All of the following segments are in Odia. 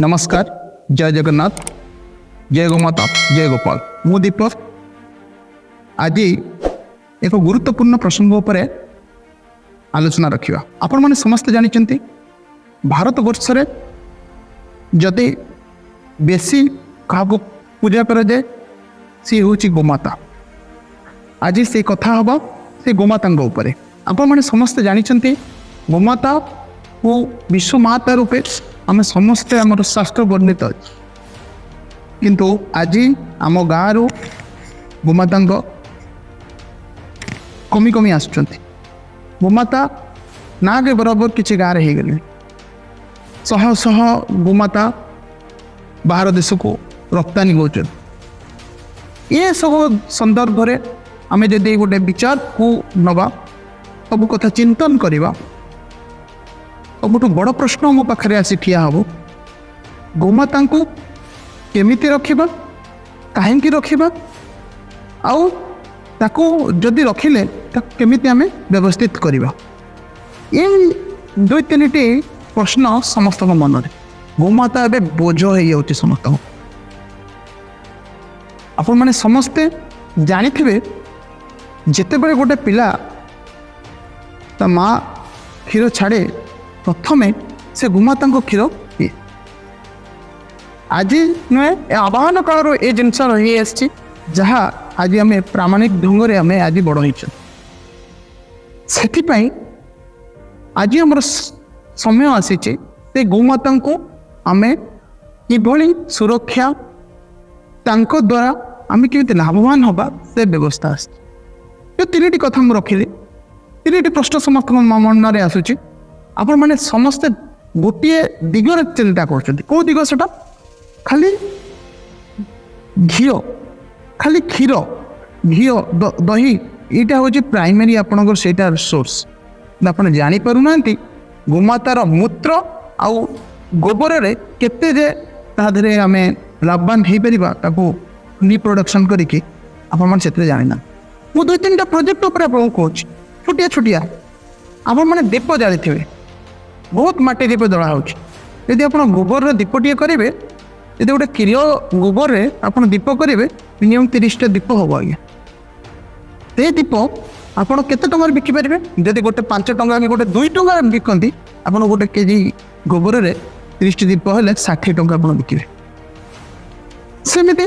ନମସ୍କାର, ଜୟ ଜଗନ୍ନାଥ, ଜୟ ଗୋମାତା, ଜୟ ଗୋପାଳ। ମୁଁ ଦୀପକ। ଆଜି ଏକ ଗୁରୁତ୍ୱପୂର୍ଣ୍ଣ ପ୍ରସଙ୍ଗ ଉପରେ ଆଲୋଚନା ରଖିବା। ଆପଣମାନେ ସମସ୍ତେ ଜାଣିଛନ୍ତି, ଭାରତ ବର୍ଷରେ ଯଦି ବେଶୀ କାହାକୁ ପୂଜା କରାଯାଏ, ସିଏ ହେଉଛି ଗୋମାତା। ଆଜି ସେ କଥା ହେବ ସେ ଗୋମାତାଙ୍କ ଉପରେ। ଆପଣମାନେ ସମସ୍ତେ ଜାଣିଛନ୍ତି, ଗୋମାତାକୁ ବିଶ୍ୱମାତା ରୂପେ ଆମେ ସମସ୍ତେ ଆମର ଶାସ୍ତ୍ର ବର୍ଣ୍ଣିତ ଅଛି। କିନ୍ତୁ ଆଜି ଆମ ଗାଁରୁ ଗୋମାତାଙ୍କ କମି କମି ଆସୁଛନ୍ତି। ଗୋମାତା ନା କେ ବରାବର କିଛି ଗାଁରେ ହେଇଗଲେଣି। ଶହ ଶହ ଗୋମାତା ବାହାର ଦେଶକୁ ରପ୍ତାନୀ ହେଉଛନ୍ତି। ଏସବୁ ସନ୍ଦର୍ଭରେ ଆମେ ଯଦି ଗୋଟେ ବିଚାରକୁ ନେବା, ସବୁ କଥା ଚିନ୍ତନ କରିବା, ସବୁଠୁ ବଡ଼ ପ୍ରଶ୍ନ ମୋ ପାଖରେ ଆସି ଠିଆ ହେବ, ଗୋମାତାଙ୍କୁ କେମିତି ରଖିବା, କାହିଁକି ରଖିବା, ଆଉ ତାକୁ ଯଦି ରଖିଲେ ତାକୁ କେମିତି ଆମେ ବ୍ୟବସ୍ଥିତ କରିବା? ଏଇ ଦୁଇ ତିନିଟି ପ୍ରଶ୍ନ ସମସ୍ତଙ୍କ ମନରେ। ଗୋମାତା ଏବେ ବୋଝ ହେଇଯାଉଛି ସମସ୍ତଙ୍କୁ। ଆପଣମାନେ ସମସ୍ତେ ଜାଣିଥିବେ, ଯେତେବେଳେ ଗୋଟେ ପିଲା ତା ମା କ୍ଷୀର ଛାଡ଼େ, ପ୍ରଥମେ ସେ ଗୋମାତାଙ୍କ କ୍ଷୀର ପିଏ। ଆଜି ନୁହେଁ, ଏ ଆବାହନ କାଳରୁ ଏ ଜିନିଷ ରହି ଆସିଛି, ଯାହା ଆଜି ଆମେ ପ୍ରାମାଣିକ ଢଙ୍ଗରେ ଆମେ ଆଜି ବଡ଼ ହେଇଛୁ। ସେଥିପାଇଁ ଆଜି ଆମର ସମୟ ଆସିଛି, ସେ ଗୋମାତାଙ୍କୁ ଆମେ କିଭଳି ସୁରକ୍ଷା, ତାଙ୍କ ଦ୍ୱାରା ଆମେ କେମିତି ଲାଭବାନ ହେବା, ସେ ବ୍ୟବସ୍ଥା ଆସିଛି। ଏ ତିନିଟି କଥା ମୁଁ ରଖିଲି, ତିନିଟି ପ୍ରଶ୍ନ ସମସ୍ତଙ୍କ ମନରେ ଆସୁଛି। ଆପଣମାନେ ସମସ୍ତେ ଗୋଟିଏ ଦିଗରେ ଚିନ୍ତା କରୁଛନ୍ତି। କେଉଁ ଦିଗ ସେଟା? ଖାଲି ଘିଅ, ଖାଲି କ୍ଷୀର, ଘିଅ, ଦହି, ଏଇଟା ହେଉଛି ପ୍ରାଇମେରୀ ଆପଣଙ୍କର ସେଇଟା ସୋର୍ସ। ଆପଣ ଜାଣିପାରୁନାହାନ୍ତି, ଗୋମାତାର ମୂତ୍ର ଆଉ ଗୋବରରେ କେତେ ଯେ ତା ଦେହରେ ଆମେ ଲାଭବାନ ହେଇପାରିବା, ତାକୁ ରିପ୍ରଡକ୍ସନ୍ କରିକି, ଆପଣମାନେ ସେଥିରେ ଜାଣିନାହାନ୍ତି। ମୁଁ ଦୁଇ ତିନିଟା ପ୍ରୋଜେକ୍ଟ ଉପରେ ଆପଣଙ୍କୁ କହୁଛି, ଛୋଟିଆ ଛୋଟିଆ। ଆପଣମାନେ ଦୀପ ଜାଳିଥିବେ, ବହୁତ ମାଟି ଦୀପ ଜଳା ହେଉଛି। ଯଦି ଆପଣ ଗୋବରର ଦୀପଟିଏ କରିବେ, ଯଦି ଗୋଟେ କିଲୋ ଗୋବରରେ ଆପଣ ଦୀପ କରିବେ, ମିନିମମ୍ 30ଟା ଦୀପ ହେବ ଆଜ୍ଞା। ସେ ଦୀପ ଆପଣ କେତେ ଟଙ୍କାରେ ବିକିପାରିବେ? ଯଦି ଗୋଟେ 5 ଟଙ୍କା କି ଗୋଟେ 2 ଟଙ୍କାରେ ବିକନ୍ତି, ଆପଣ ଗୋଟେ କେଜି ଗୋବରରେ 30ଟି ଦୀପ ହେଲେ 60 ଟଙ୍କା ଆପଣ ବିକିବେ। ସେମିତି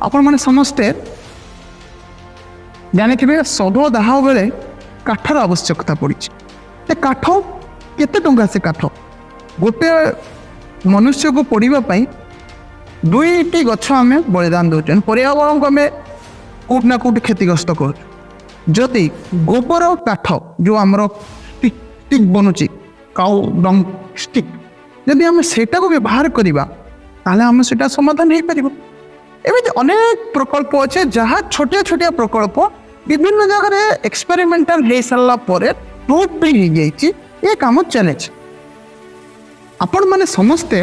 ଆପଣମାନେ ସମସ୍ତେ ଜାଣିଥିବେ, ଶବ ଦାହ ବେଳେ କାଠର ଆବଶ୍ୟକତା ପଡ଼ିଛି। ସେ କାଠ କେତେ ଟଙ୍କା? ସେ କାଠ ଗୋଟେ ମନୁଷ୍ୟକୁ ପୋଡ଼ିବା ପାଇଁ ଦୁଇଟି ଗଛ ଆମେ ବଳିଦାନ ଦେଉଛୁ। ପର୍ୟାବରଣକୁ ଆମେ କେଉଁଠି ନା କେଉଁଠି କ୍ଷତିଗ୍ରସ୍ତ କରୁଛୁ। ଯଦି ଗୋବର କାଠ, ଯେଉଁ ଆମର ଷ୍ଟିକ୍ ବନୁଛି, କାଉ ଡଙ୍ଗ ଷ୍ଟିକ୍, ଯଦି ଆମେ ସେଇଟାକୁ ବ୍ୟବହାର କରିବା, ତାହେଲେ ଆମେ ସେଇଟା ସମାଧାନ ହେଇପାରିବ। ଏମିତି ଅନେକ ପ୍ରକଳ୍ପ ଅଛି, ଯାହା ଛୋଟିଆ ଛୋଟିଆ ପ୍ରକଳ୍ପ ବିଭିନ୍ନ ଜାଗାରେ ଏକ୍ସପେରିମେଣ୍ଟାଲ ହେଇସାରିଲା ପରେ ପ୍ରୁଭ୍ ବି ହେଇଯାଇଛି, ଏ କାମ ଚାଲିଛି। ଆପଣମାନେ ସମସ୍ତେ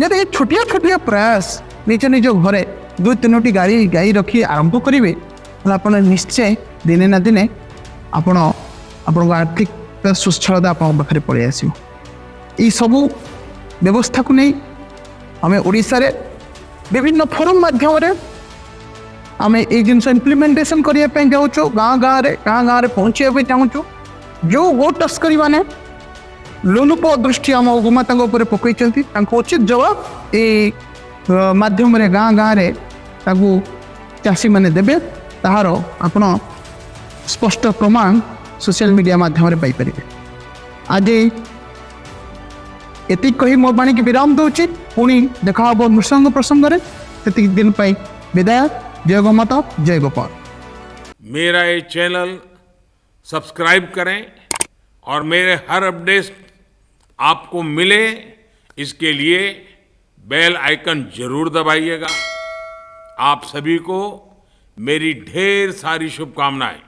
ଯଦି ଏ ଛୋଟିଆ ଛୋଟିଆ ପ୍ରୟାସ ନିଜ ନିଜ ଘରେ ଦୁଇ ତିନୋଟି ଗାଈ ରଖି ଆରମ୍ଭ କରିବେ, ତାହେଲେ ଆପଣ ନିଶ୍ଚୟ ଦିନେ ନା ଦିନେ ଆପଣଙ୍କ ଆର୍ଥିକ ସ୍ୱଚ୍ଛଳତା ଆପଣଙ୍କ ପାଖରେ ପଳେଇ ଆସିବ। ଏଇସବୁ ବ୍ୟବସ୍ଥାକୁ ନେଇ ଆମେ ଓଡ଼ିଶାରେ ବିଭିନ୍ନ ଫୋରମ୍ ମାଧ୍ୟମରେ ଆମେ ଏଇ ଜିନିଷ ଇମ୍ପ୍ଲିମେଣ୍ଟେସନ୍ କରିବା ପାଇଁ ଯାଉଛୁ। ଗାଁ ଗାଁରେ ପହଞ୍ଚିବା ପାଇଁ ଚାହୁଁଛୁ। ଯେଉଁ ଗୋ ତସ୍କରୀମାନେ ଲୋଲୁପ ଦୃଷ୍ଟି ଆମ ଗୋମାତାଙ୍କ ଉପରେ ପକାଇଛନ୍ତି, ତାଙ୍କୁ ଉଚିତ ଜବାବ ଏଇ ମାଧ୍ୟମରେ ଗାଁ ଗାଁରେ ତାକୁ ଚାଷୀମାନେ ଦେବେ। ତାହାର ଆପଣ ସ୍ପଷ୍ଟ ପ୍ରମାଣ ସୋସିଆଲ ମିଡ଼ିଆ ମାଧ୍ୟମରେ ପାଇପାରିବେ। ଆଜି ଏତିକି କହି ମୋ ବାଣୀକି ବିରାମ ଦେଉଛି। ପୁଣି ଦେଖା ହେବ ନୃସଙ୍ଗ ପ୍ରସଙ୍ଗରେ। ସେତିକି ଦିନ ପାଇଁ ବିଦାୟ। ଜୟ ଗୋମାତା, ଜୟ ଗୋପାଳ। मेरा ये चैनल सब्सक्राइब करें और मेरे हर अपडेट आपको मिले, इसके लिए बेल आइकन जरूर दबाइएगा। आप सभी को मेरी ढेर सारी शुभकामनाएं।